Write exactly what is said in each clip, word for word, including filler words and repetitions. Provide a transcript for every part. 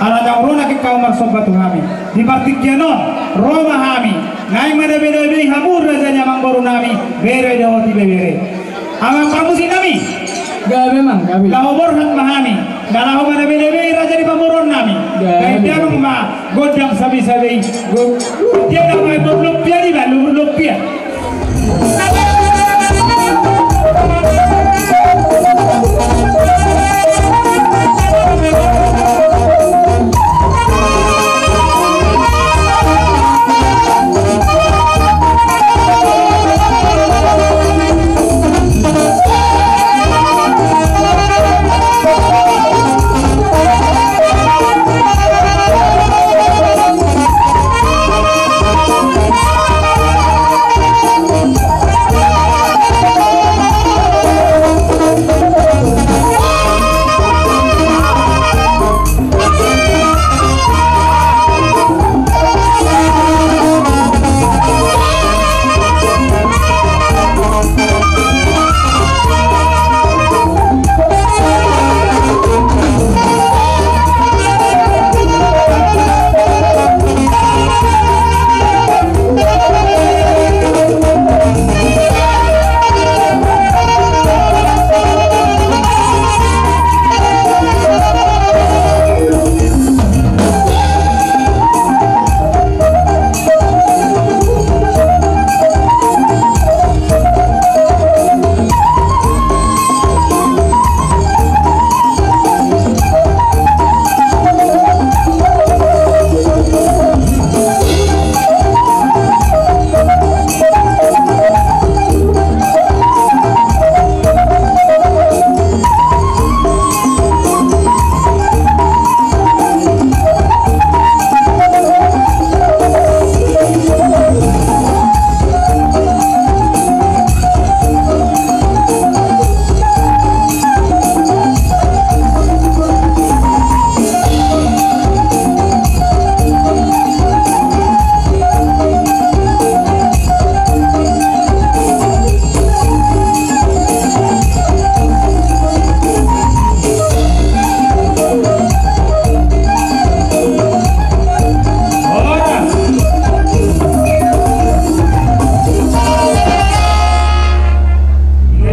Ala naung ro nangkin hamu marsomba tu hami. Di partingkian on, ro ma hami. Naeng manabei-nabei hamu raja ni amangboru nami, bere dohot ibebere. Amang parmusik nami. Gabe, amang, gabe. Laho borhat ma hami. Na laho manabei-nabei raja ni pamoruon nami. Gabe. Baen damang ma gondang sabe-sabe i. Go-, dia nama lompian i, ba, lompian. Horas.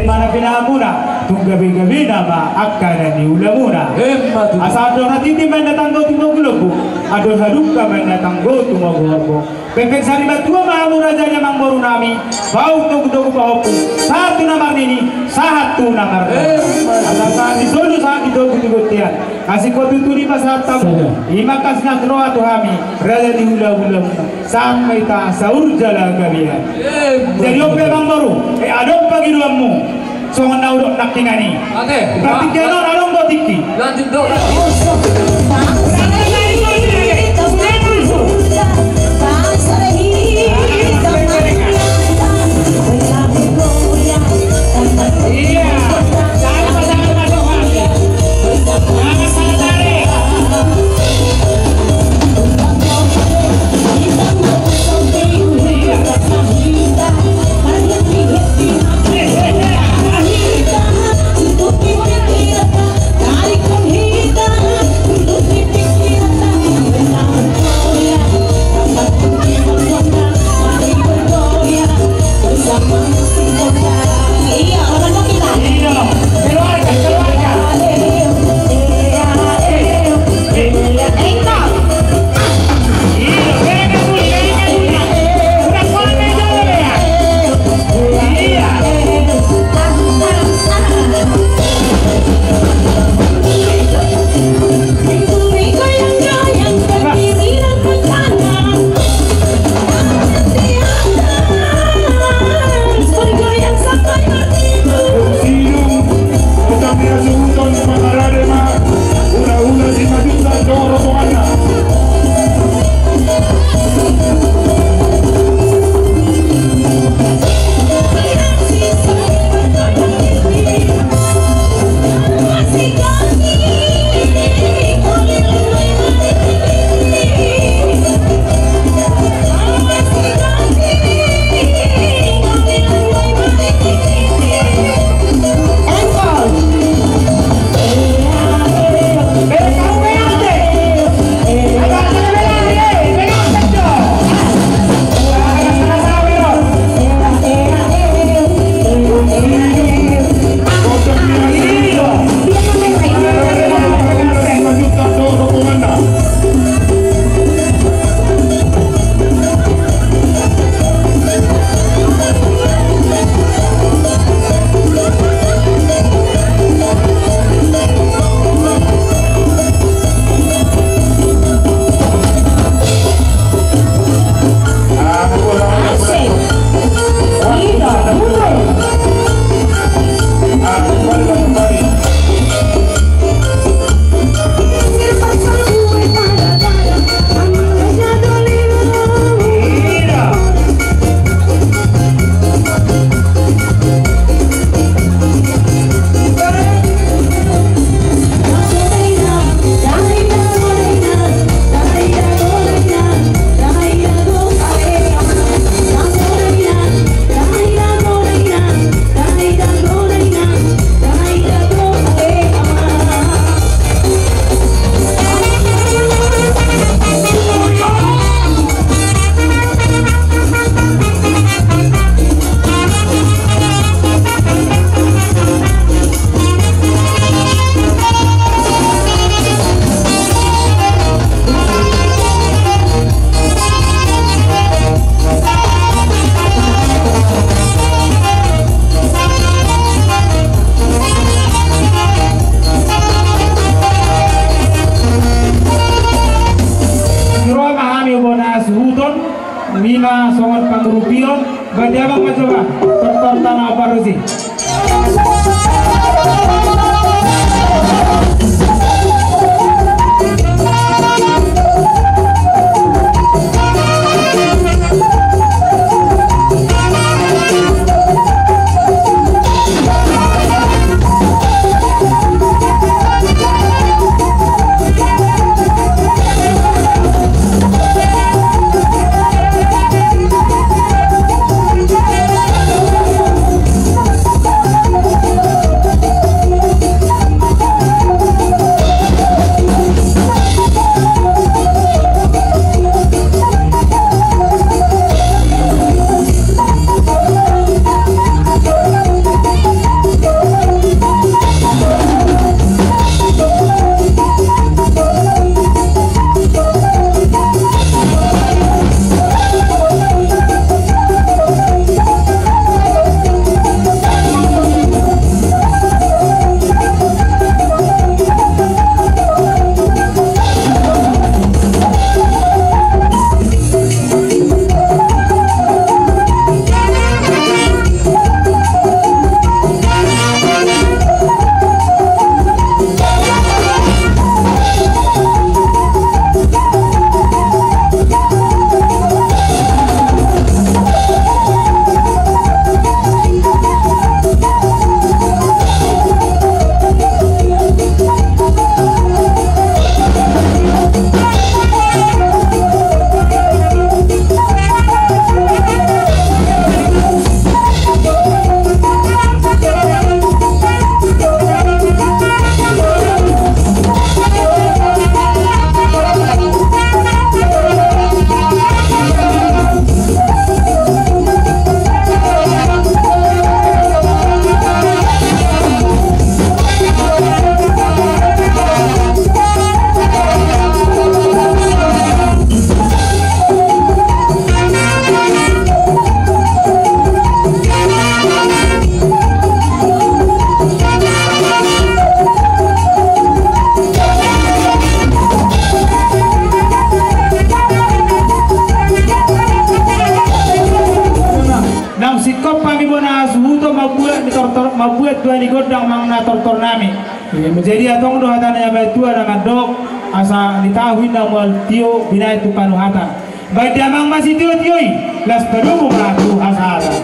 Mana pinamuna, tung gabe-gabe nama angka na niulamuna. Emma tutu. Asa andor hatiti ma na tanggo tu magu lombu, andor halumpang ma na tanggo tu magu horbo. Pepeng sari matua ma hamu raja ni amangboru nami, bauk togu-togu pahompu, sahat tu na marnini, sahat tu na marnono. Eh. Asa sahat di solu, sahat di togu di bontean. Kasih kau tuturi ma sahat tamu. Sahat. Ima kasih na roha tu hami, raja ni hula-hula muna. Sahat ma hita saur jala gabean. Eh. Jadi on pe amangboru, eh, adong pangidoanmu. Songon na hudok nangkiningan i. Ate. Berarti dia non adong do tingki. Lanjut do. Iya. Ima songon pangurupion, baen damang ma jolo, tortor tano parhobas i. Naung singkop hami bona hasuhuton mambuat ni tortor, mambuat dua ni gondang manang na tortor nami. Jadi antong do hata ni natuatua na mandok, asa di tahu i na mual tio binahen tu panuhatan. Baen damang ma sitiotio i, laos padomu ma tu hasahatan.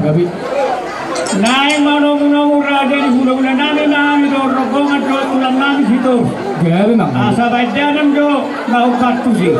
Gabe. Naeng manomunomu raja di hulahula nami, nami do rombongan do tulang nami Sitorus. Gabe ma. Asa baen damang do na ungkap tusi.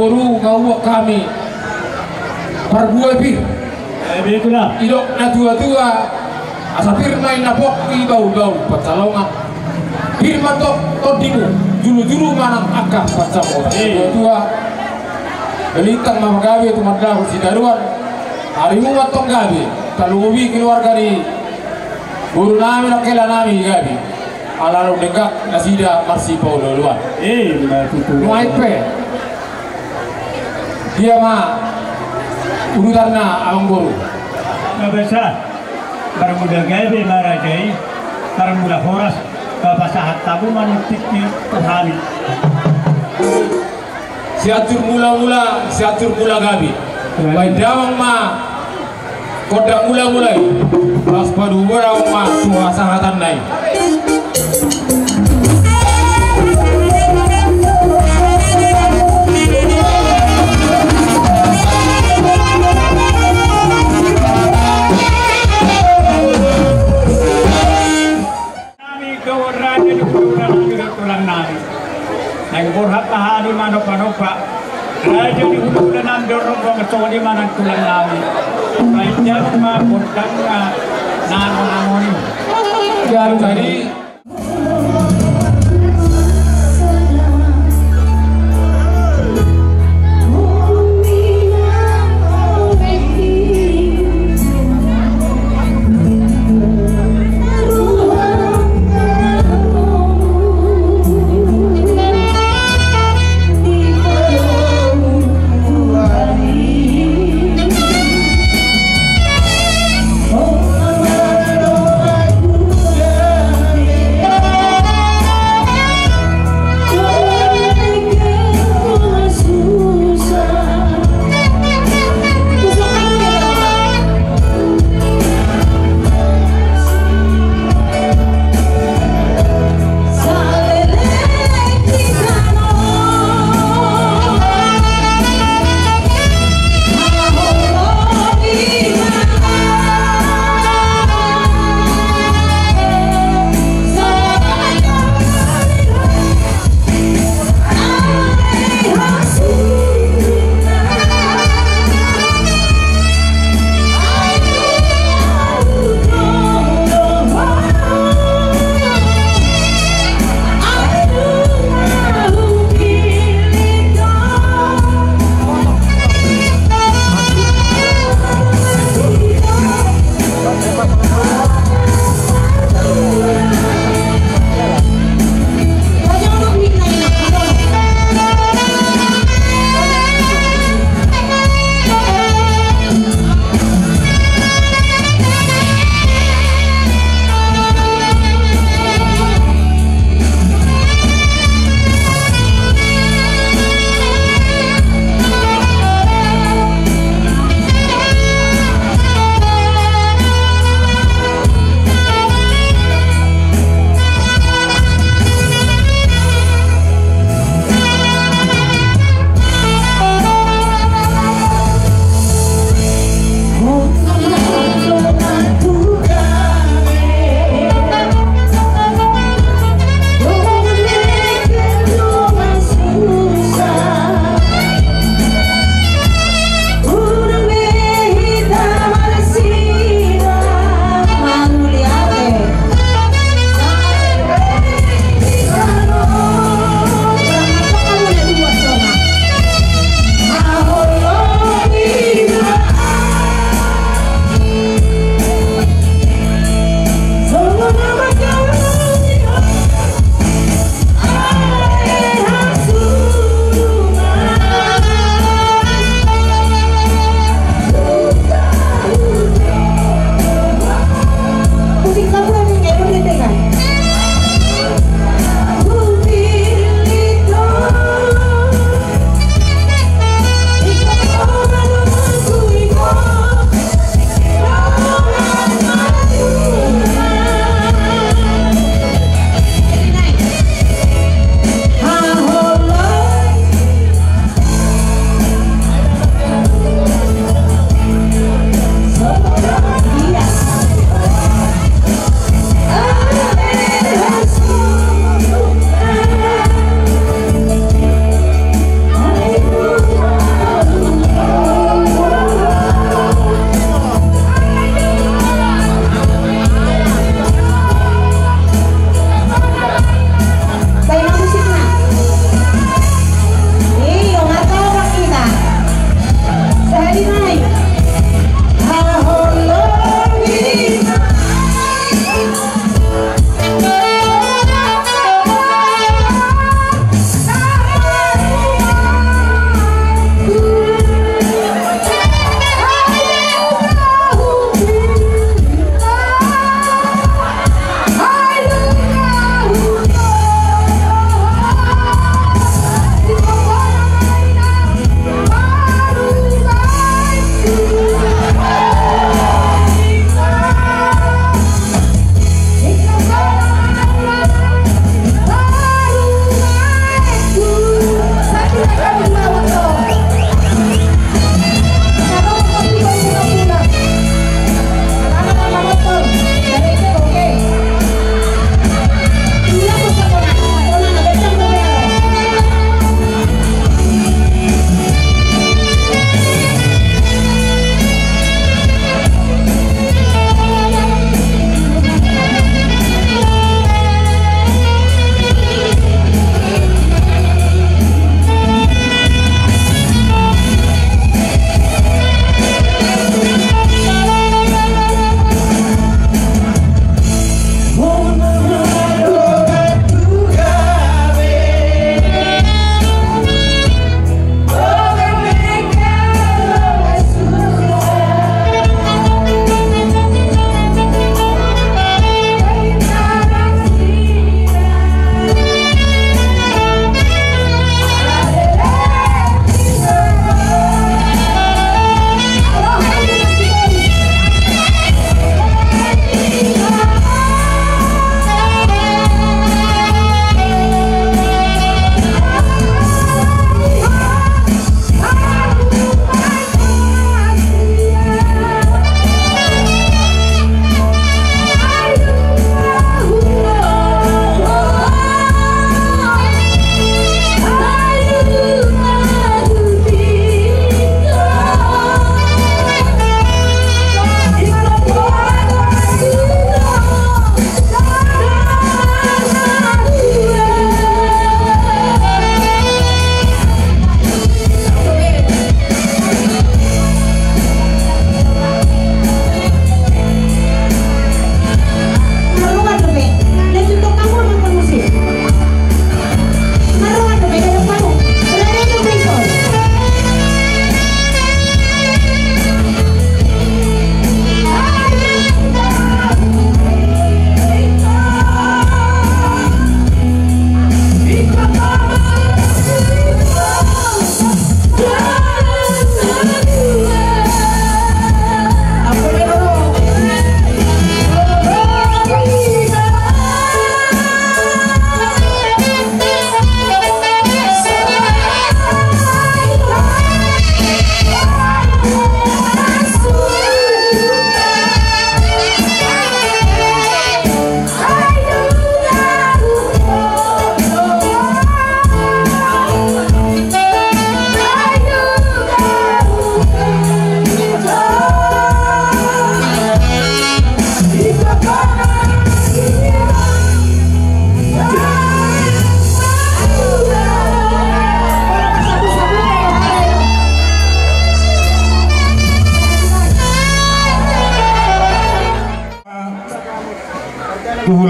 Ru mauak hami parbue pir. Eh, betul lah. Didok natuatua, asa pir ma inna pongki, bahulbahul pansalongan. Pir ma tong tondimu, jolojolo ma nang angka pansamotan. Eh. Natuatua, balintang ma gabe tumandangkon sitaruan. Ari umat tong gabe, tarlumobi keluarga ni boru nami dohot hela nami gabe. Ala dung denggan nasida marsipaolooloan. Eh, ima tutu. Nuaeng pe, dia ma urutanna, amangboru? Nga basa, marmula gabe ma raja i, marmula horas, pasahat hamu ma nuntingki tu hami. Siatur mulamula, siatur mula gabe. Baen damang ma gondang mulamula i. Laos padomu damang ma tu hasahatanna i. Nami dohot raja ni hulahula nami dohot tulang nami. Naeng borhat ma hami manombanomba. Raja ni hulahula nami dohot rombongan, songon i ma nang tulang nami. Baen damang ma gondang na nangon-nangon i. Jadi,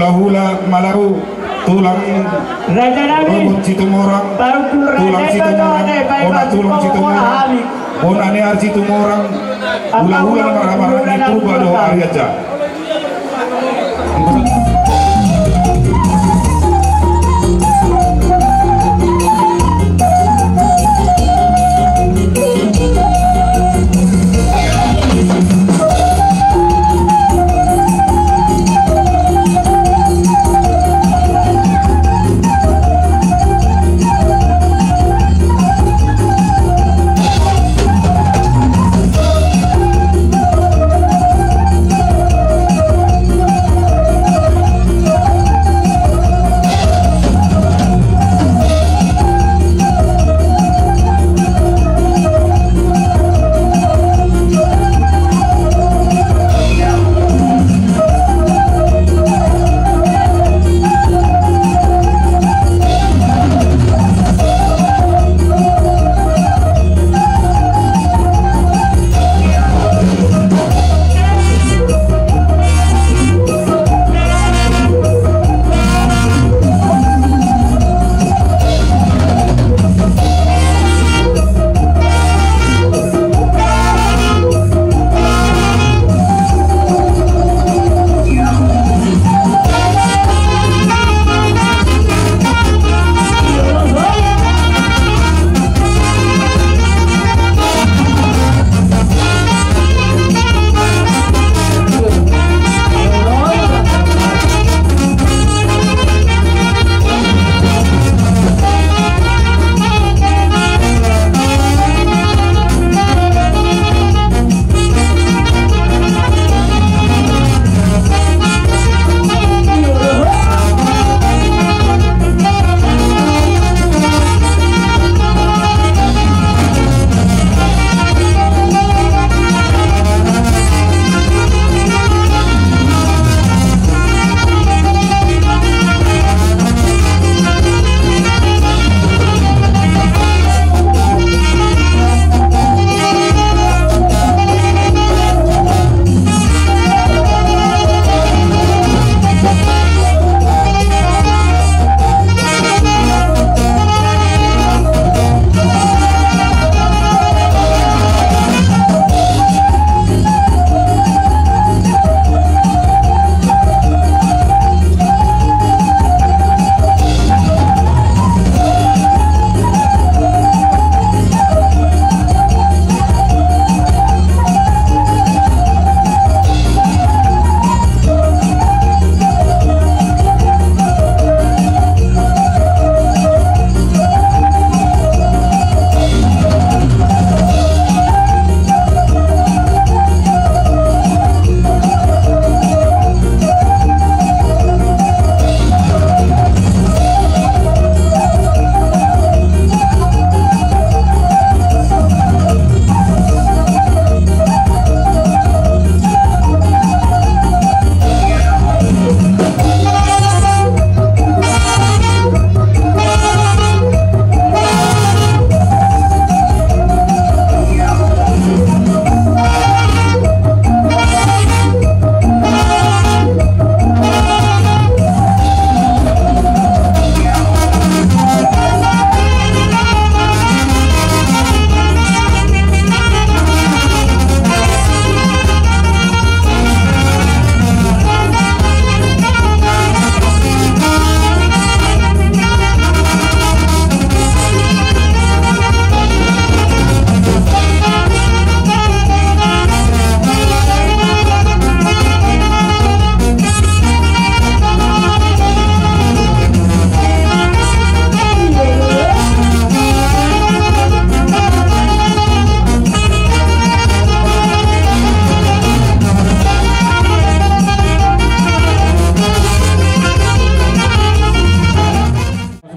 Hula Malau, tulang Raja nami. Rogon Situmorang, Paukul Raja tulang Situmorang, Ibau, Bona tulang Situmorang, Bona ni ari Situmorang, hula-hula na marhahamaranggi, Purba dohot Ariansa.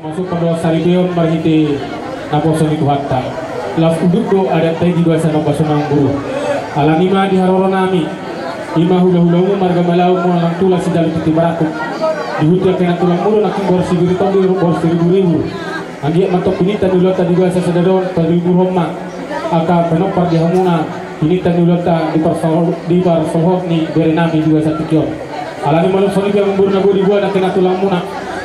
Masuk pembawa saripeon marhite naposo ni Tuhanta. Laos udut do adat i di basa na pasonang guru. Alani ma di haroro nami, ima hulahulamu marga Malau, muna nang tulang sijalu tintin marangkup. Di huta kenan tulangmu do nangkin boras sibiriton di boras siriburibu. Anggiat ma tong pinita ni ulaonta di basa sadari on, pariburhon ma angka pinompar di hamuna pinita ni ulaonta di parsol-, di parsolhot ni bere nami di basa tingki on. Alani malum songon i pe amangboru na boi diboan nangkin tulangmuna.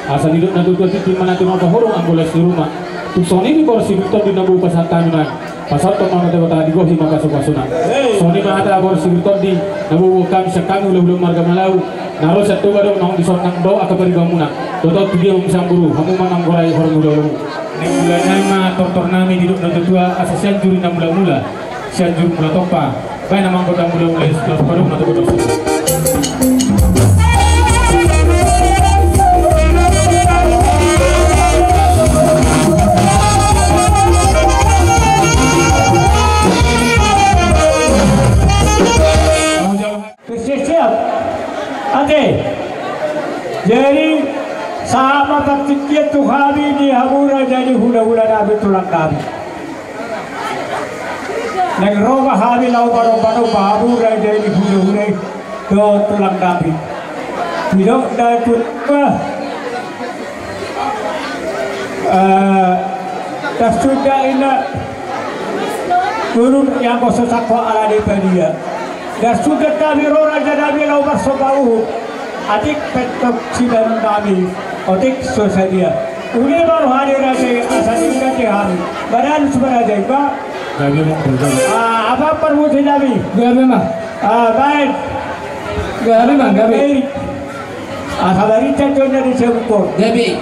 Asa didok na tuatua, tintin ma na tinopa, horong anggo las ni ruma. Tung songon i pe boru Sitorus Tondi na boi pasahat hami nuaeng. Pasahathon ma mata-mata di gohi ma pasu-pasuna. Songon i ma hata boru Sitorus Tondi na boi boan hami sian hami hulahula marga Malau. Na ro sian Toba do, naung dison nang do angka paribanmuna. Dohot tu dia ma muse amangboru, hamu ma naung gorai horong hulahula. Naeng mula nai ma tortor nami didok na tuatua, asa Sianjur na mula-mula, Sianjur Mula Tompa. Baen amang goda mula-mula, Sianjur Mula Tompa. Siap, siap. Ate. Jadi, sahat ma partingkian tu hami di hamu raja ni hulahula nami, tulang nami. Naeng ro ma hami laho manomba-nomba hamu raja ni hulahula i dohot tulang nami. Didok na tuatua, eh, das Sunda inna turun, ianggo so sangkot ala ni padia. Das Sunda nami ro, raja nami, laho marsomba uhum. Atik pe antong sibahen nami, otik so sadia. Uli ma roha ni raja i asa diganti hami. Badan sumaraja i ba. Gabe ma, gabe. Ah, apa parmusi nami? Gabe ma. Ah, baik. Gabe ma, gabe. Baik. Asa barita jonna di Sebukor. Gabe.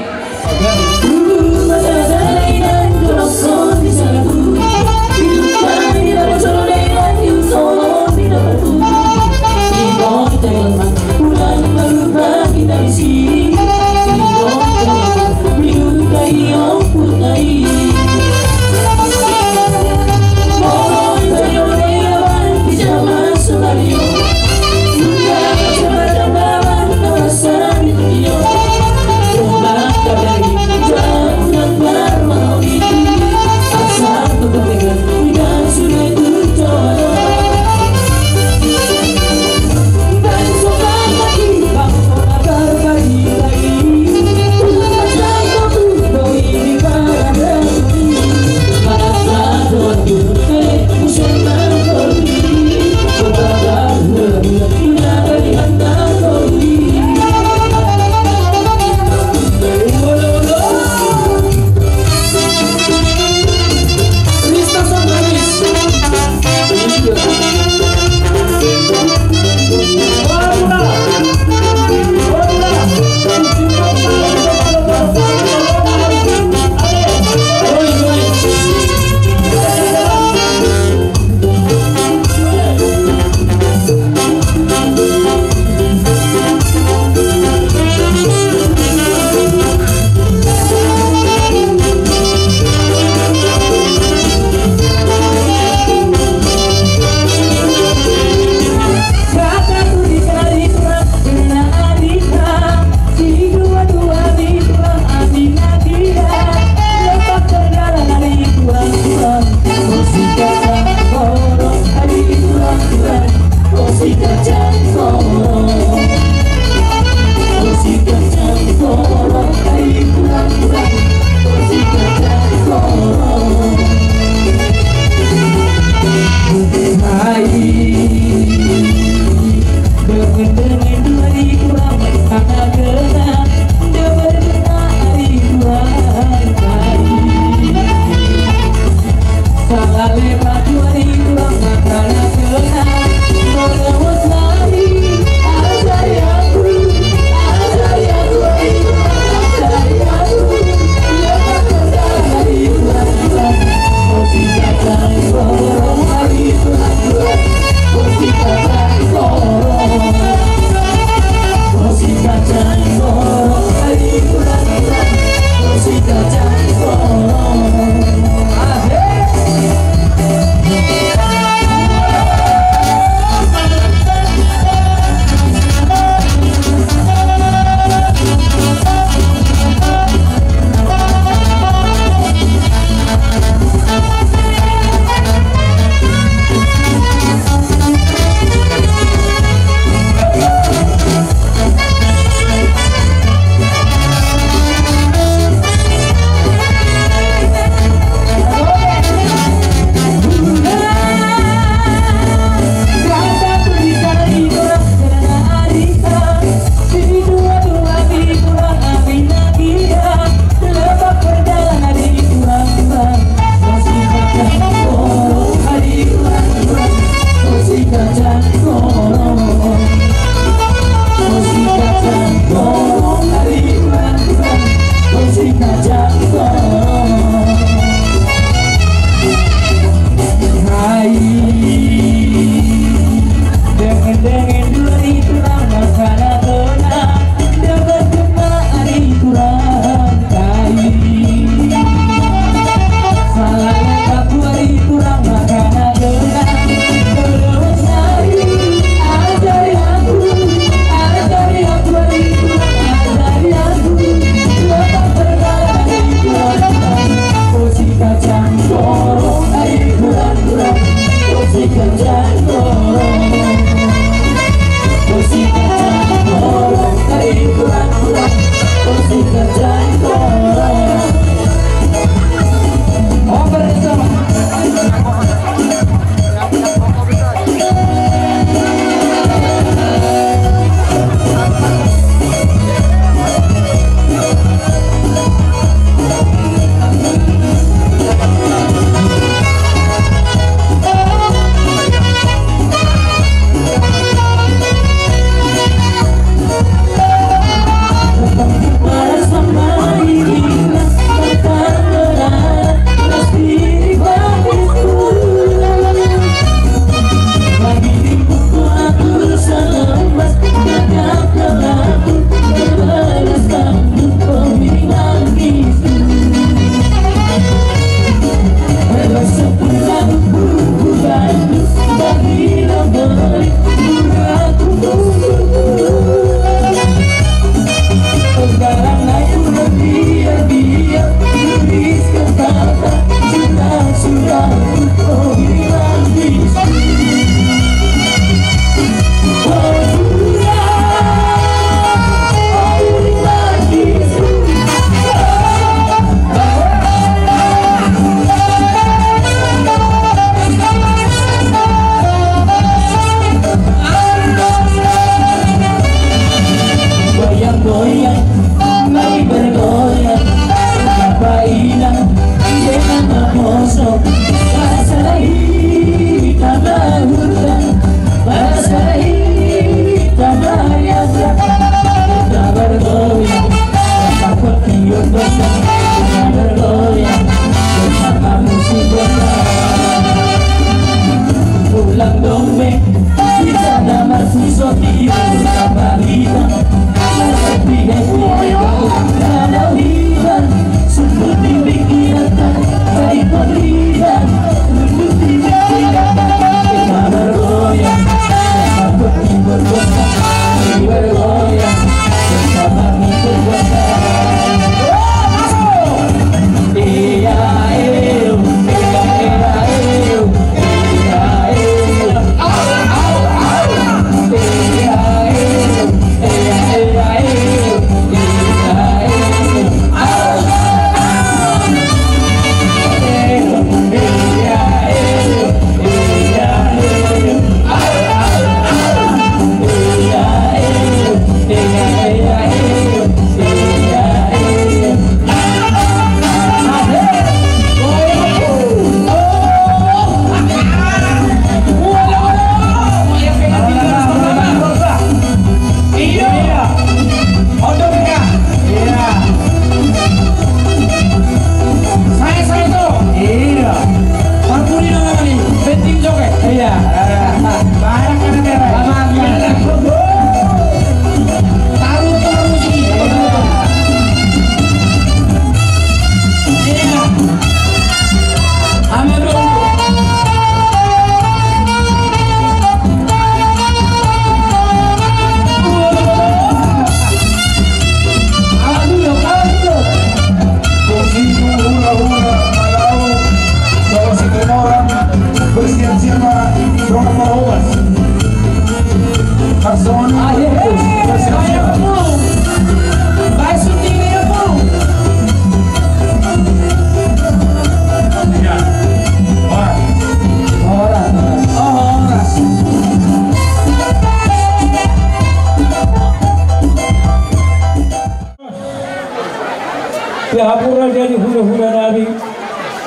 Hula nami,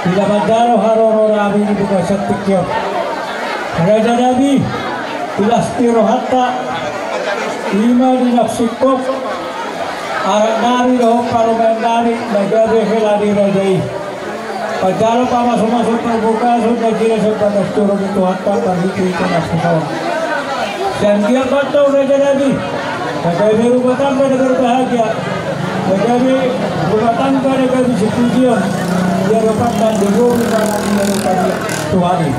ila manjalo haroro nami di bagasan tingki on. Raja nami, ila sitio rohanta, ima di na singkop, anak nami dohot parumaen nami, na gabe hela ni raja i. Manjalo pamasumasu parbogason na jina sebatas joro ni Tuhanta, marhite ito na sasao. Sian dia mantong raja nami, na gabe rumah tangga na berbahagia, na gabe rumah tangga na gabe sipujion, dia dapat dan dulu rumah nami na berbahagia. Tuhan i.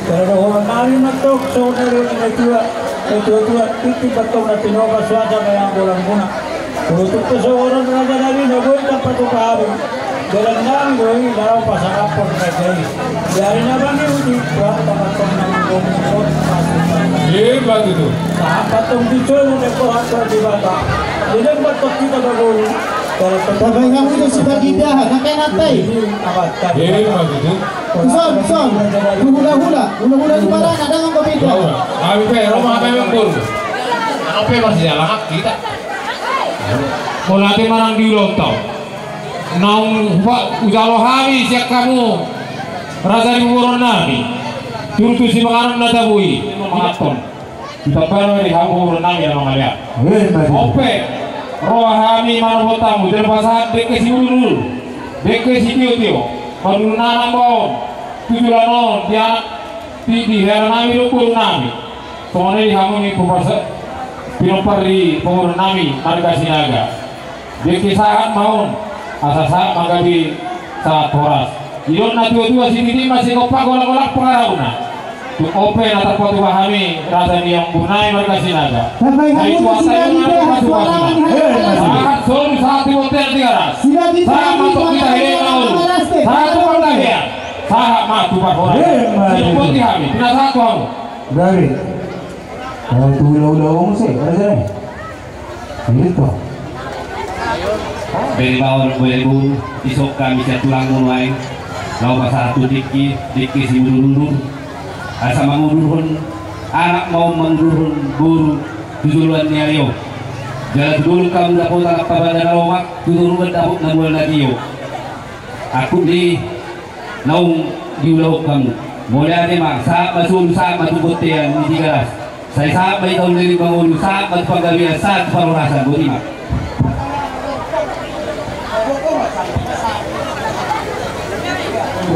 Jala dohonon nami mantong songon na didok ni na tua, na tua-tua, tingki mantong na tinopa suasa na yang bolan muna. Molo tung pe songon on raja nami na boi tampatupa hami. Dalan nami do i na laho pasangaphon raja i. Di ari na mangihut i, buat tamatong na manggomi on pasti. Ima tutu. Sahat mantong di jolo ni Tuhan Debata. Di na mantong hita bagolu. Tabaen hamu do sipagindahan, na kena tai. Ima tutu. Son, son. Tu hula-hula. Hula-hula di mana? Ada nggak kopi? Kami pe, rumah kami pun. Apa masih jalan kita? Molo ate manang di ulaonta on, naung hupa-, hujalo hami sian hamu raja ni pamoruon nami, tutu sipanganon na tabo i manganhon. Ditamba ma di hamu pamoruon nami na mangalean. Emma tutu. On pe, ro hami manopot hamu jala pasahat dengke simudurudur, dengke sitiotio, marnunana ma on tu joloan on di anak, di, di hela nami dohot boru nami. Songon i di hamu ni pupasa pinompar ni pamoruon nami marga Sinaga. Dengke sahat ma on, asa sahat ma gabe sahat horas. Didok na tua-tua, sititi ma sigompa, golanggolang pangarahutna. Tung on pe na tarpatupa hami raja ni amang boru nami marga Sinaga. Sai tuat tahi ma tupa-tupa. Sahat solu, sahat tu bontean Tigaras. Sahat ma tu hita, hita na ulu. Sahat tu panggabean. Sahat ma tu parhorasan. Emma tutu. Sian bontean hami, pinasahat tu hamu. Gabe. Kalau tu hula-hula on se, raja nami. Ito. Bere baon, bere boru, dison hami sian tulangmu nuaeng, laho pasahat tu tingki, tingki simudurudur. Asa mangudurhon anak ma on, mangudurhon boru tu joloan ni ari on. Jala tu dolok hamu dapotan ampabada na lomak, tu toruan dapot na mual na tio. Angkup ni naung diulahon hamu. Mauliate ma, sahat ma solu, sahat ma tu bontean ni Tigaras. Sai sahat ma hita on leleng mangolu, sahat ma tu panggabean, sahat tu parhorasan, boti ma.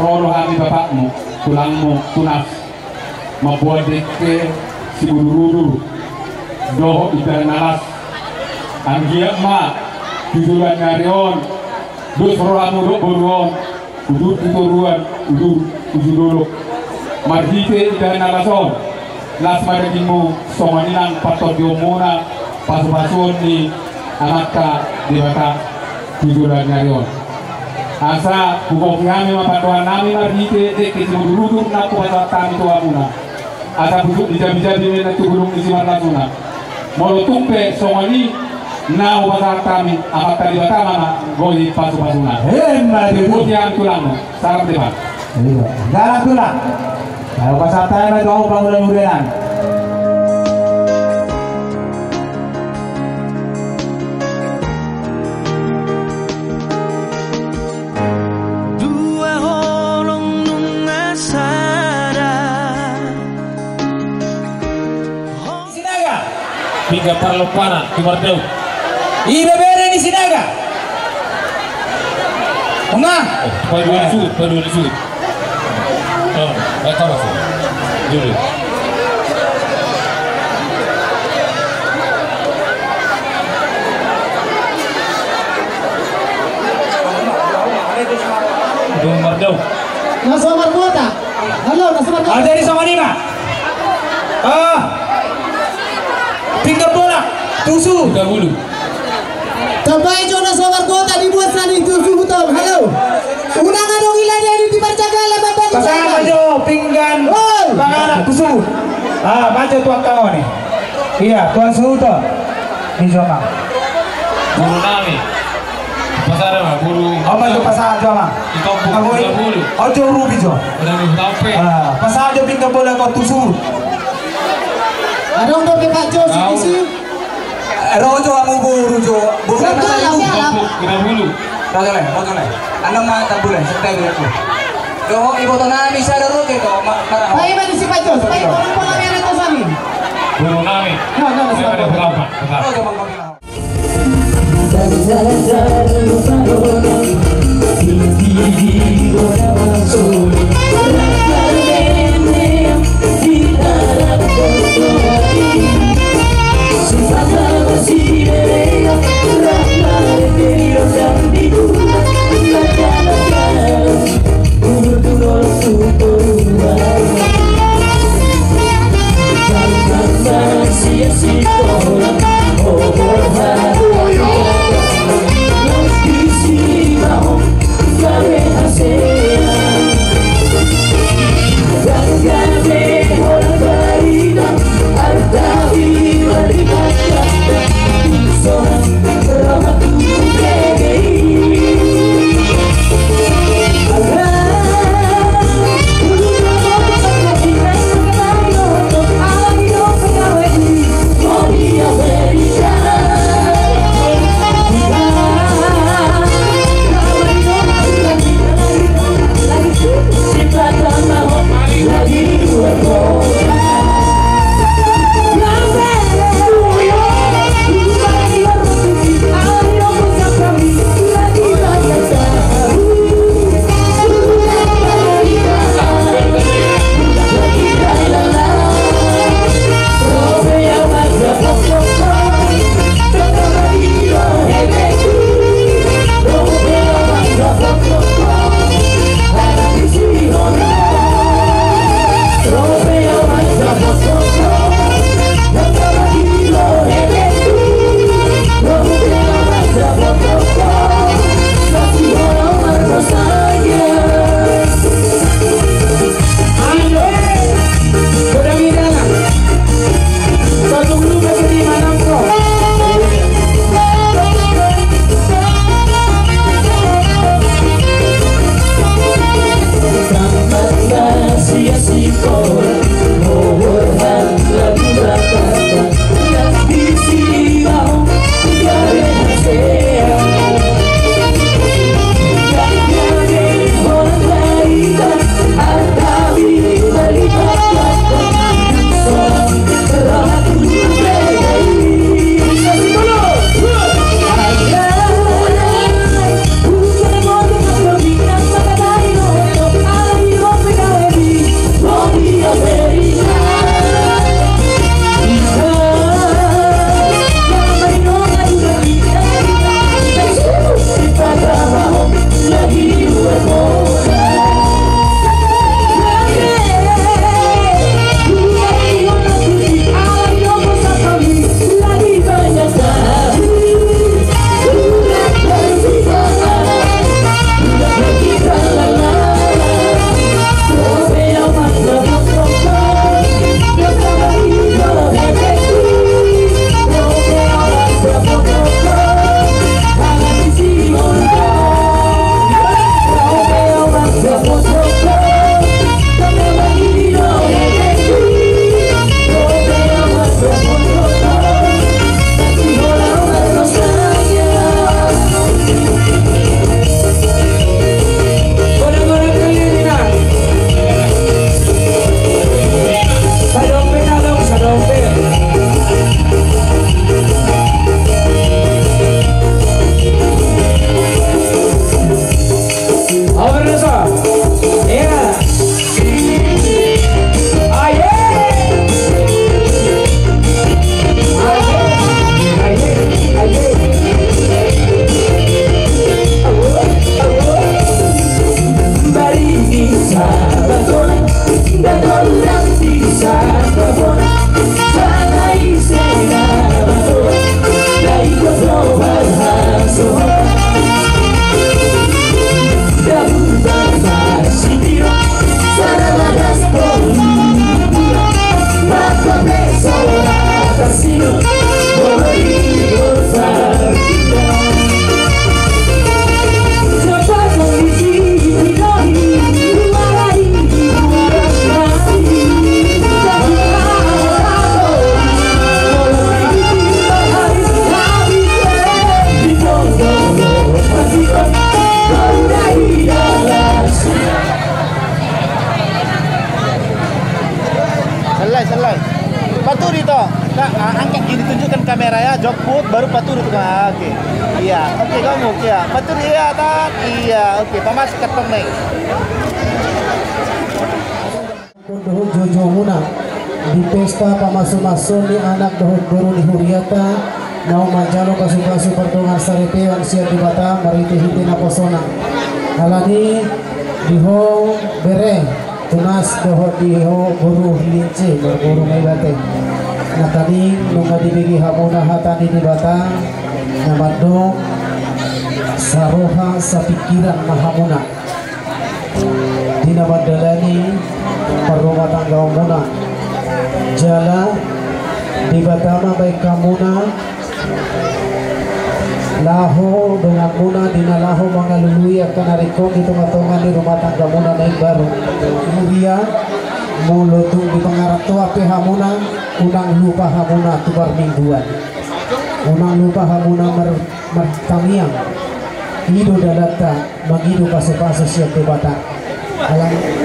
Ro do hami bapakmu, tulangmu, tunas. Mamboan dengke simudurudur dohot indahan na las. Anggiat ma tu joloan ni ari on, dos rohamu dohot boru on, udur tu toruan, udur uju dolok. Marhite indahan na las on, las ma dagingmu, songon i nang partondionmuna, pasupasuon ni Amanta Debata tu joloan ni ari on. Asa hugohi hami ma pandohan nami marhite dengke simudurudur na hupasahat hami tu hamuna. Asa busuk di jabi-jabi ma i nang tu bulung ni simarlasuna. Molo tung pe songon i na hupasahat hami, Amanta Debata ma na manggohi pasupasuna. Emma tutu. Boti hami tulangmu. Salam Debata. Iya. Salam tulang. Ayo pasahat hami ma tu hamu pangula ni huria nami. Dua holong nunga sada. Sinaga. Pinggan parlompanan, tu mardaun. Ibebere ni Sinaga. Onga. Eh, paduan suhut, paduan suhut. Oh, eh, kau masuk. Dulu. Dong mardau. Na so marhuta. Halo, na so marhuta. Ah, jadi songon i ma. Ah. Pinggan bola. Tusu. Tiga puluh. Tambai jo na so marhuta dibuat sani tusu betul. Halo. Unang adong ila dia di parjagalan. Pasang jo pinggan. Oi. Panganak tusu. Ah, baca tuan kawan ni. Iya, tuan suhuton. Di jo ma. Boru nami. Pasahat ma, boru. Apa itu pasahat jo ma? Di kampung. Apa itu? Tiga puluh. Oh, jo rubi jo. Udah di kampung. Ah, pasahat jo pinggan bola kau tusu. Adong dope Pak Jo sini si. Ro jo hamu boru jo. Boru nami. Tiga puluh. Boto le, boto le. Annon ma tambule, santabi aku. Dohot iboto nami sada rote do, ma-, marhaha. Paima di si Pajos, paima, paima, paima, paima, paima. Guru nami. No, no, no, no. Paima di halaman. Boto, boto. Selai. Paturi to. Nah, ah, angkat gini, tunjukkan kamera ya, jokput, baru paturi tuh. Ah, oke. Iya, oke, kamu, iya. Paturi, iya, tan. Iya, oke. Pamasuk kantong nih. Dohot joujou muna di pesta pamasu-masu ni anak dohot boru ni huriata, naung manjalo pasu-pasu pardongansaripeon sian Debata marhite-hite naposona. Alani di ho bere Tunas dohot di ho boru Lince, marboru Maibate. Nangkaning nunga dibege hamuna hata ni Debata, na mandok saroha sapingkiran ma hamuna di na mandalani parrumatanggaonmuna. Jala Debata ma baen hamuna laho donganmuna di na laho mangalului angka na ringkot di tonga-tonga ni rumah tanggamuna na imbaru. Kemudian molo tung di pangarantoan pe hamuna, unang lupa hamuna tu parmingguan. Unang lupa hamuna mar-, martangiang. I do dalanta mangido pasu-pasu sian Debata. Alani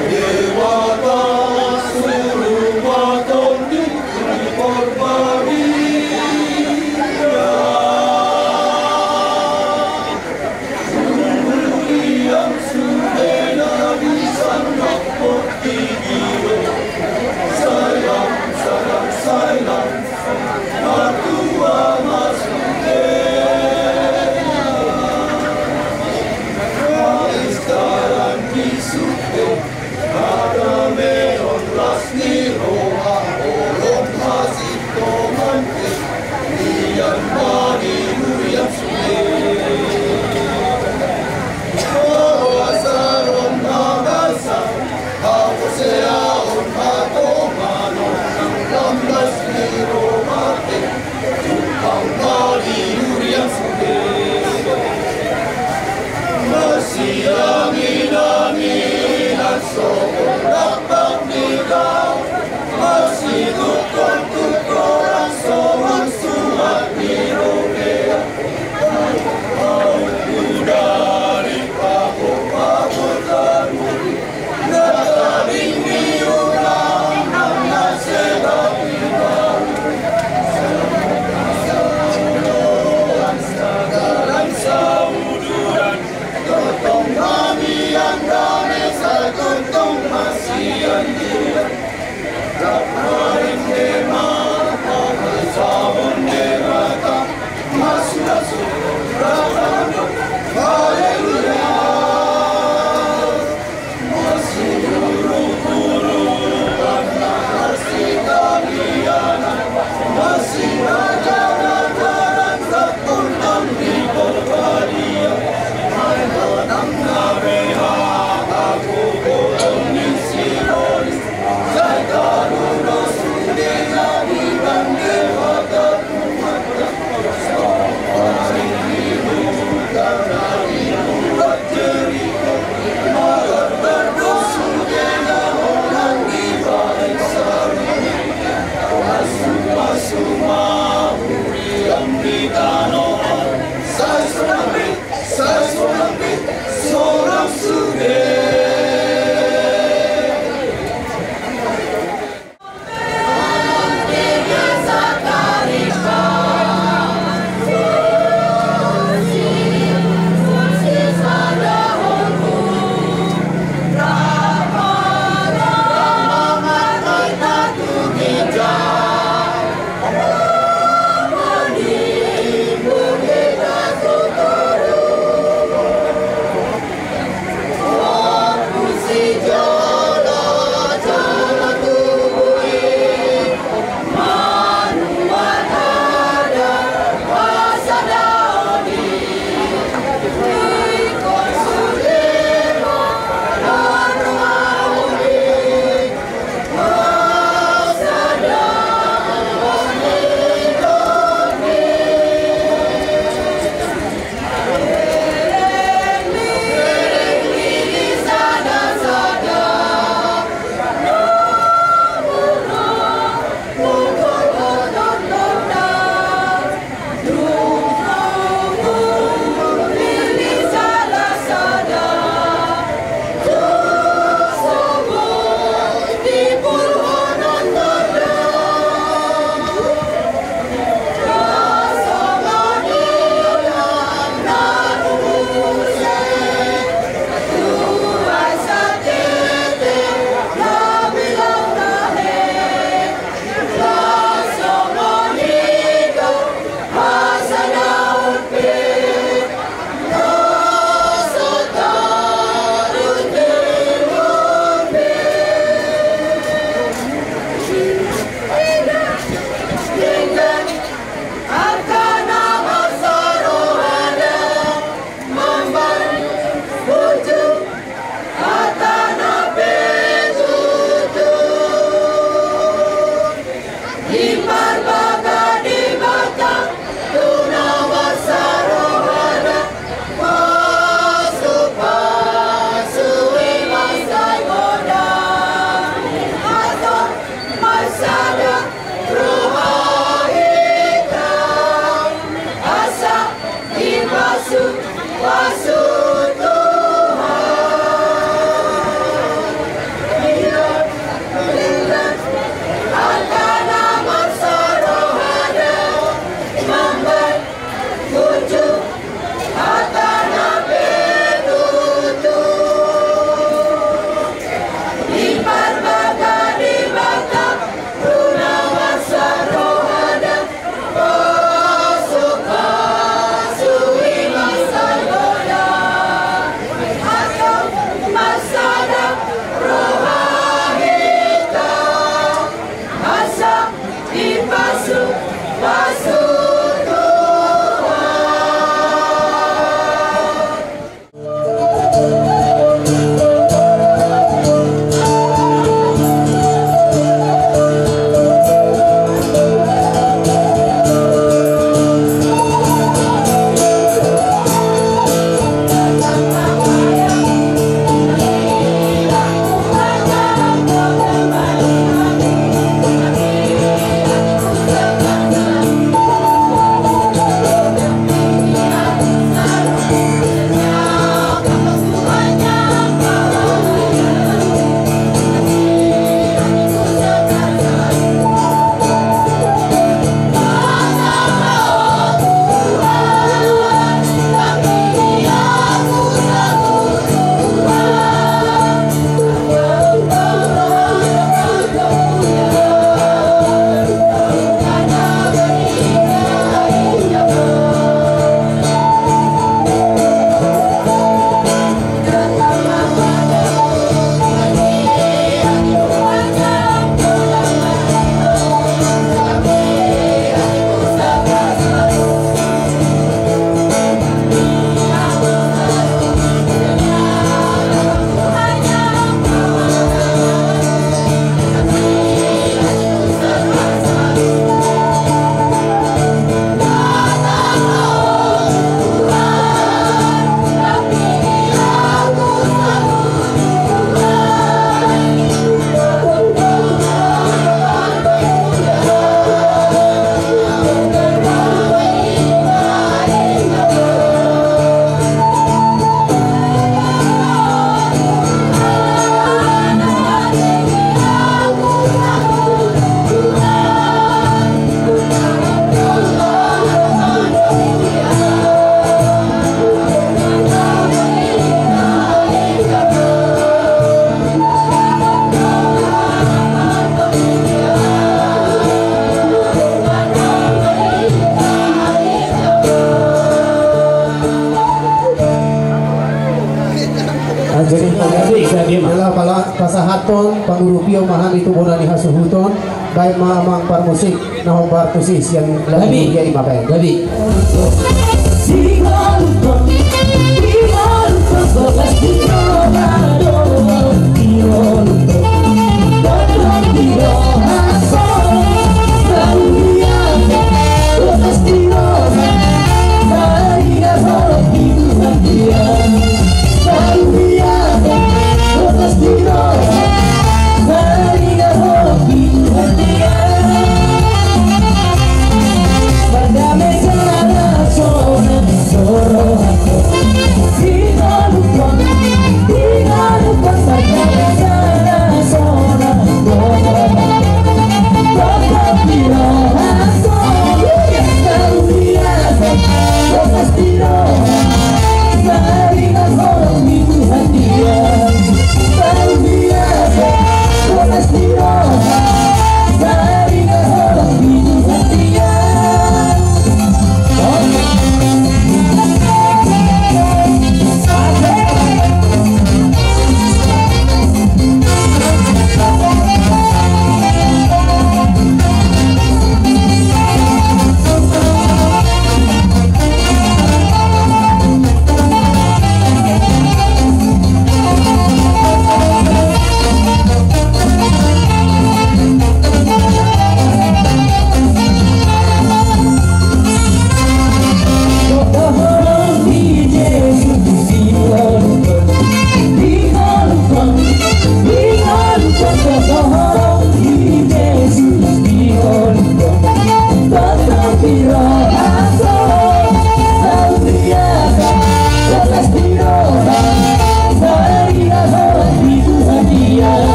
Jadi, jadi, jadi, ma. Jala pala pasahathon pangurupion ma hami tu bona ni hasuhuton, baen ma amang parmusik na hombar tusi sian lagu. Gabe. Jadi ma baen. Gabe.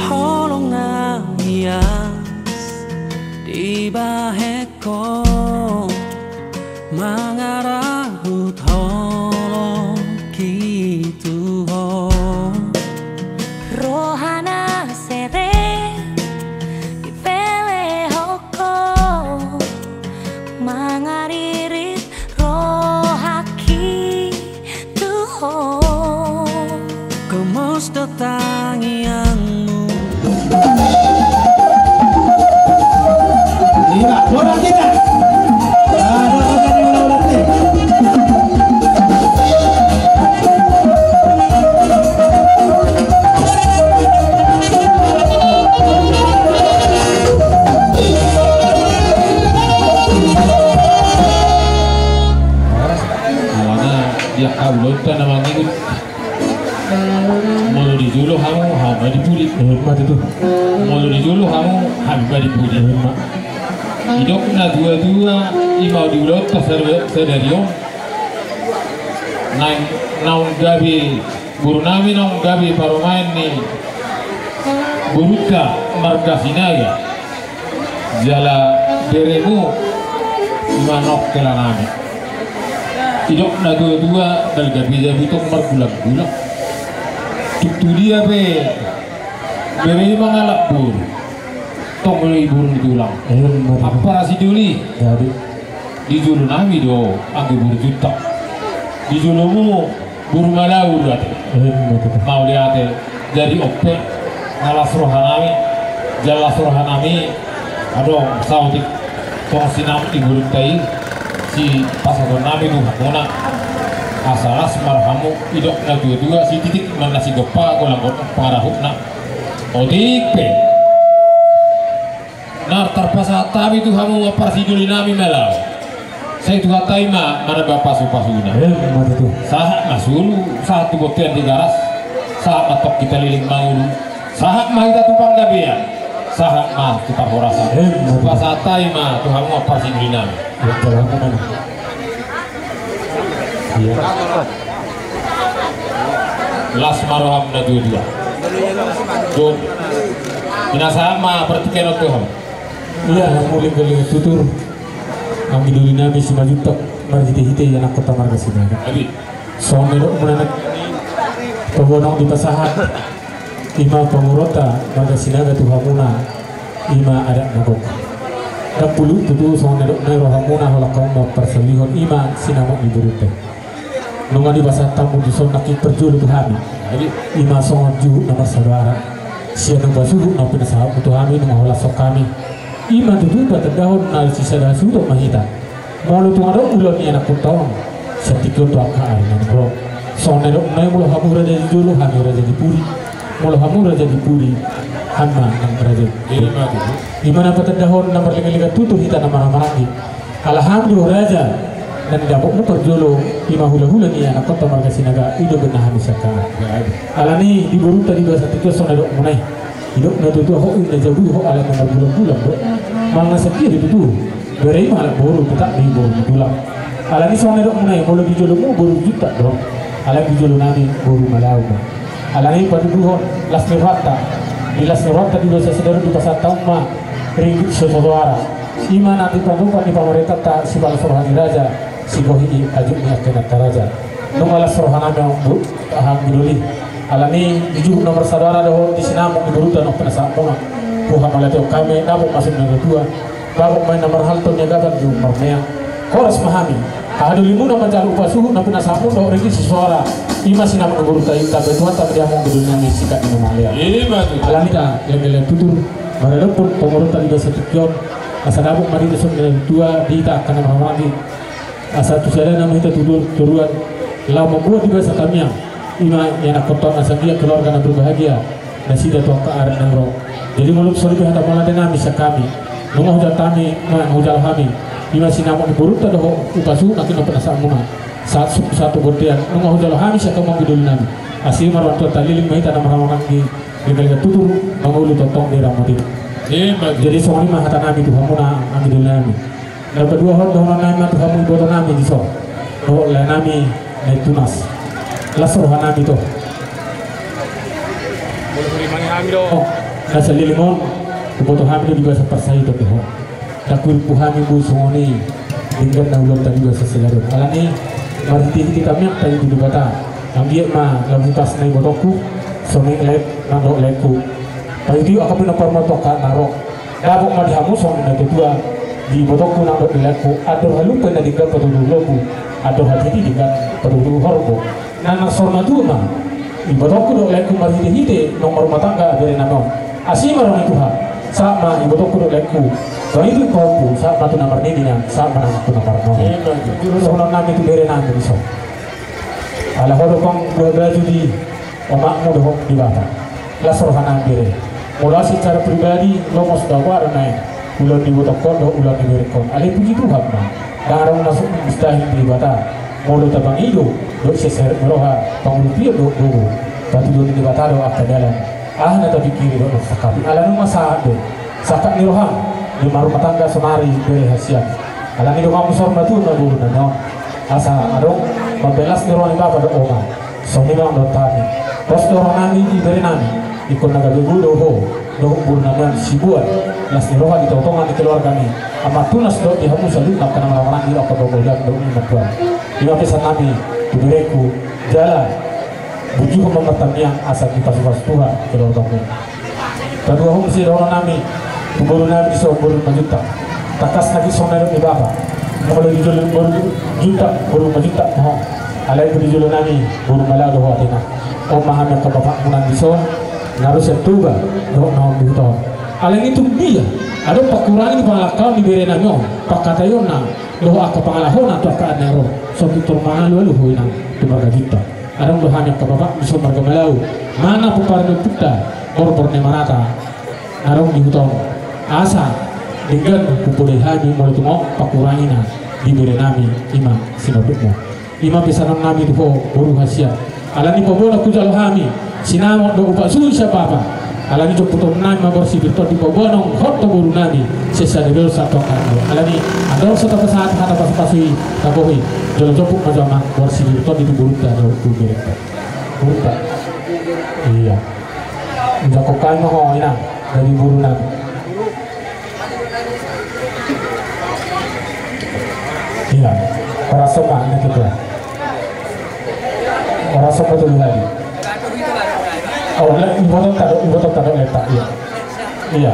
Holong na ias dibahen ho, mangarahut holongki tu ho. Roha na serep dipelehon ho, mangaririt rohangki tu ho. Gomos do tangiangmu. Ima, bola kita. Molo di jolo hamu, hami ma di pudi. Didok na tua-tua, ima di ulaonta sada-, sadari on. Naeng, naung gabe boru nami, naung gabe parumaen ni borunta marga Sinaga. Jala beremu ima nongke la nami. Didok na tua-tua, balga pe jabu tong margulang-gulang. Tung tu dia pe bere mangalap boru. Tong do i boru ni tulang. Ampara sidoli. Jadi di jolo nami do anggo boru Juntak. Di jolomu boru Malau do ate. Mauliate. Jadi on pe na las roha nami, jala las roha nami adong saotik tong sinamot ni borunta i, sipasahaton nami tu hamuna. Asa las ma rohamu, didok na tua-tua, sititik ma na sigompa, golang-golang pangarahutna. Otik pe na tarpasahat hami tu hamu ampara sidoli nami Malau. Sai Tuhanta i ma manamba pasu-pasuna. Emma tutu. Sahat ma solu, sahat tu bontean Tigaras, sahat ma tong hita leleng mangolu, sahat ma hita tu panggabean, sahat ma tu parhorasan. Emma tutu. Pasahat hami ma tu hamu ampara sidoli nami. Iya, jalan mana? Iya. Las ma roham na tua-tua. Don. Pinasahat ma partingkian on tu hamu. Iya, hamu lingga-lingga tutur. Anggi doli nami Simanjuntak marhite-hite ianakhonta marga Sinaga. Abi. Songon na nidokmuna nangkin, pabonong dipasahat. Ima pamoruonta marga Sinaga tu hamuna, ima adat na gok. Dang buluk tutu songon na nidokna i rohamuna, holan hamu ma parsolihon ima sinamot ni borunta i. Nunga dipasahat hamu dison nangkin parjolo tu hami, ima songon juhut na marsaudara. Sian upa suhut na pinasahatmu tu hami nunga holan songon hami. Ima tutu patandahon na sisada hasuhuton ma hita. Molo tung adong ulaon ni anakhonta on, sian tingki on tu angka ari na naeng ro. Songon na nidokna i, molo hamu raja di jolo, hami raja di pudi. Molo hamu raja di pudi, hami ma nang raja di pudi. Ima na patandahon na marlingga-lingga tutur hita na marhahamaranggi. Ala hamu do raja na nidapotmu parjolo, ima hula-hula ni anakhonta marga Sinaga, i do umbahen hami sian hami. Alani di borunta di bagasan tingki on songon na nidokmuna i. Didok na tua-tua, ho inna jabu i ho ala na margulang-gulang do. Manang na sadia do tutu, bere i mangalap boru, tetap do i boru ni tulang. Alani songon na nidokmuna i, molo di jolomu boru Juntak do, alani di jolo nami boru Malau ma. Alani patuduhon las ni rohanta, di las ni rohanta di bagasan sadari on dipasahat hamu ma ringgit so sasoara. Ima na tipadupan ni pamarentanta, sipalas roha ni raja, sigohi i ajuk ni angka inanta raja. Nunga las roha nami on, Bu, anggi doli. Alani di juhut na marsaudara dohot di sinamot ni borunta na pinasahatmuna, huhamauliatehon hami, dapot ma songon na tua-tua, dapot ma inna marhalto, niagapan jujur marmeang. Horas ma hami. Haha dolimuna manjalo upa suhut na pinasahatmuna dohot ringgit so sasoara, ima sinamot ni borunta i, tabe Tuhanta ma di hamu anggi doli nami, singkat ni na mauliate. Ima tutu. Alani hita lingga-lingga tutur maradophon pamoruonta di bagasan tingki on, asa dapot ma di hita songon na tua-tua, di hita angka na marhahamaranggi. Asa tu sada nama hita tu toruan, laho mamboan di bagasan tamiang, ima ianakhonta on, asa anggiat keluarga na berbahagia nasida tu angka ari na naeng ro. Jadi molo songon i pe hata mauliate nami sian hami, nunga hujalo hami, nunga hujalo hami, ima sinamot ni borunta dohot upa suhut nangkin na pinasahatmuna. Sahat suhut sahat tu bontean, nunga hujalo hami sian hamu anggi doli nami. Asi ma roha ni Tuhanta, leleng ma hita na marhahamaranggi, lingga-lingga tutur, mangolu tongtong di ramoti. Jadi songon i ma hata nami tu hamuna anggi doli nami. Na paduahon dohonon nami ma tu hamu iboto nami dison dohot lae nami Neptunus. Las roha nami tu ho. Na saleleng on, huboto hami do di bagasan parsahiton do ho. Dang hurippu hami boi songon i dengganna ulaonta di bagasan sadari on. Alani marhite-hite tamiang tabi tu Debata, anggiat ma lam hutas na ibotongku, songon i lae nang dohot laengku. Paihut-ihut angka pinompar ma tu angka na ro. Dapot ma di hamu songon na tua-tua, di ibotongku nang dohot di laengku, andor halumpang na denggan patuduhon lombu, andor hatiti denggan patuduhon horbo. Nang na saur matua ma ibotongku dohot laengku marhite-hite naung marrumah tangga bere nami on. Asi ma roha ni Tuhan, sahat ma ibotongku dohot laengku, paihut-ihut pahompu, sahat ma tu na marnini nian, sahat ma nang tu na marnono. Ima tutu. Dohonon nami tu bere nami dison, ala ho do pang dua baju di omakmu dohot Debata. Las roha nami bere. Molo au secara pribadi, lomos do au, ala naeng ulaon ni ibotongkon dohot ulaon ni berengkon. Alai puji Tuhan ma, dang adong na so mustahil di Debata. Molo tapangido dohot sian serep ni roha, pangurupion dohot gogo, patuduhon ni Debata do angka dalan. Aha na tapingkiri dohot na tatangkapi, ala nunga sahat do sangkap ni roham di marrumah tangga saonari bere hasian. Alani i do hamu saur matua na boru nami on. Asa adong mambahen las ni roha ni bapa dohot oma. Songon i ma dohot hami. Pos do roha nami di bere nami. Ingkon na gabe guru do ho dohot boru nami on siboan las ni roha di tongatonga ni keluarga nami. Amang tunas dohot di hamu saluhutna angka na marhahamaranggi dohot angka na marhahamaranggi dohot ni matua. I ma pesan nami tu berengku jala Bujuhon ma martangiang asa dipasupasu Tuhan keluargamu. Paduahon muse dohonon nami tu boru nami dison, boru Manjuntak. Tangkas nangkin songon na nidok ni bapa, molo di jolo boru Juntak, boru Manjuntak ma ho. Alai di jolo nami boru Malau do ho atina. On ma hami angka bapakmu nang dison, na ro sian Toba dohot na on di huta on. Alani i tung dia adong pangkurangi ni pangalangkaon ni bere nami on, pangkataionna dohot angka pangalahona tu angka na ro. Songon i tor mangalualu ho inang tu marga Ginta. Adong do hami angka bapakmu dison marga Malau, manang pomparan ni ompunta Borbor ni Marata na adong di huta on. Asa denggan hupoda hami molo tung on pangkurangina di bere nami, i ma sinondukmu. I ma pesanon nami tu ho boru hasian. Alani paboanon hujalo hami sinamot dohot upa suhut sian bapa. Alani i jomputon nami ma borsi pir tondi paboanon hot tu boru nami sian sadari on sahat tu angka ari. Alani i andorang so tapasahat hata pasupasu i, tabohi jolo jomput ma jo amang borsi pir tondi tu borunta dohot tu berenta. Borunta. Iya. Jangkon hami ma ho inang dari boru nami. Iya. Horas ma na ketua. Horas ma tu hami. Oh, le, iboto tado, iboto tado letak, iya. Iya.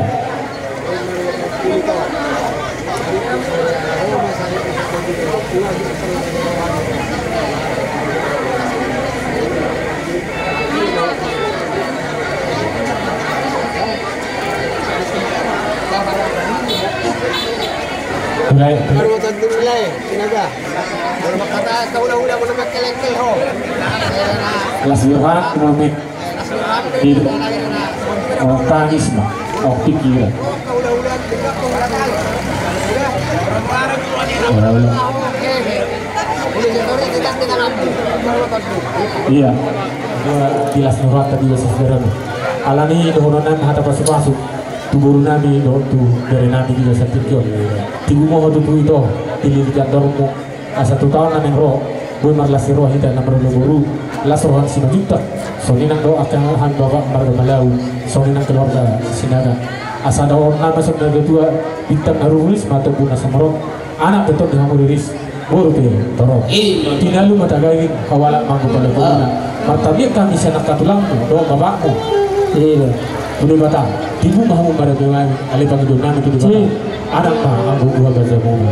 Mulai. Baru satu mulai, sinaga. Baru berkata, kau dah udah, baru berkelek-kelek, ho. Kelas Yohan, menit. Di, oh, tangis, Mak. Oh, pikiran. Ora, ora. Iya. Dua tilas nurata di bahasa saudara. Alani dohonon nami hata pasupasu tu boru nami dohot tu bere nami di bahasa tingki on. Tibu ma ho tutu ito, tilili andormu. Asa tu taon na naeng ro, boi marlas ni roha hita na marboru, las roha ni Simanjuntak. Songon i nang dohot angka hami bapa marga Malau, songon i nang keluarga Sinaga. Asa dohonon nami songon na tua, bintang na rurumis ma tobu na sumorop, anak pe tondi hamu riris, boru pe torop. Iya. Tinalu ma tagaging, hawalak ma anggo pala pamuna. Ah. Martangiang hami sian angka tulangmu dohot bapakmu. Iya. Tu Debata, tibu ma hamu marga nami, alai pangidoan nami tu Debata. Iya. Anak ma anggo buha gajamuna.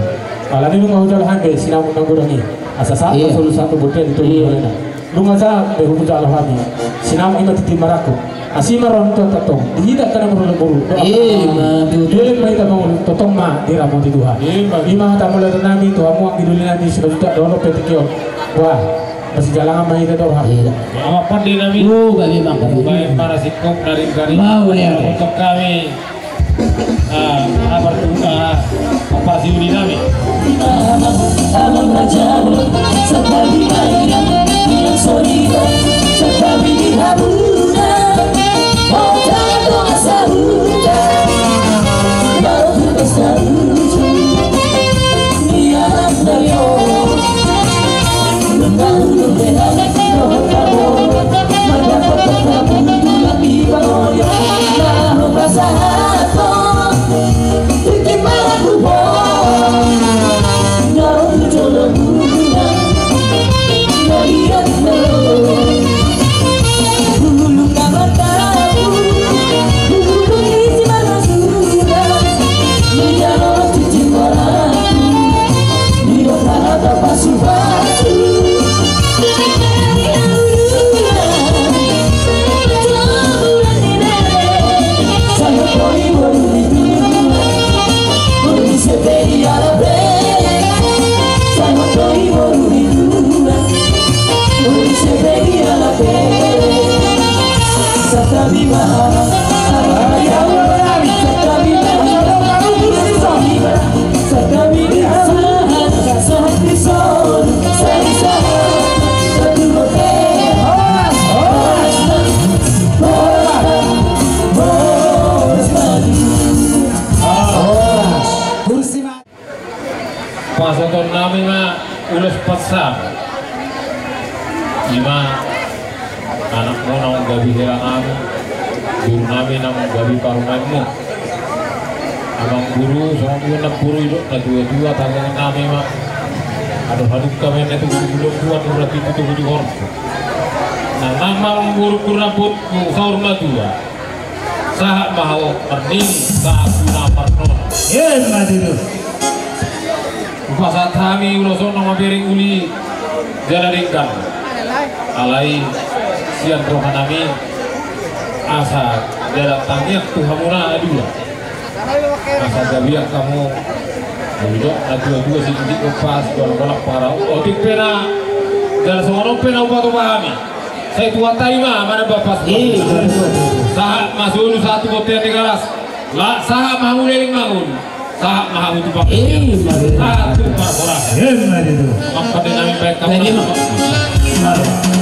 Alani nunga hujalo hami be sinamot na godang i. Asa sahat ma solu sahat tu bontean di togu balena. Nunga sahat be hujalo hami sinamot i ma tintin marangkup. Asi ma roha ni Tuhan tongtong di hita angka na marboru. Ima tutu. Dilehon ma hita mangolu, tongtong ma diramoti Tuhan. Ima. Ima hata mauliate nami tu hamu anggi doli nami Simanjuntak dohot pe tingki on. Wah, masijalangan ma hita dohot hami. Iya. Amang pande nami. Baen ma singkop na ringkot i. Mauliate. Untuk kami. Ah, apa tu, ah, apa si Uni nami? Pasahaton nami ma ulos pansam. Ima anakmu naung gabe hela nami, boru nami naung gabe parumaenmu. Amangboru, songon i na boru, didok na tua-tua, tangiang nami ma. Adong hadungka ma na tubu-tubu, dua puluh tujuh, tubu-tubu horbo. Nang na amangboru, purna put saur matua. Sahat ma hamu marnini, sahat tu na parnono. Ima tutu. Hupasahat hami ulos on na mamereng uli jala denggan. Alai sian roha nami asa jala tangiang tu hamuna na dua. Asa gabe hamu. Didok na tua-tua, sidik-sidik ompas, golak-golak parau. Otik pe na jala songon on pe na hupatupa hami. Sai Tuhanta i ma manambahas. Ima tutu. Sahat ma solu, sahat tu bontean ni galas. Sahat ma hamu leleng mangolu. Sahat ma hamu tu panggabean. Ima tutu. Sahat tu parhorasan. Ima tutu. Mangkate nami baen hamu. Ima tutu.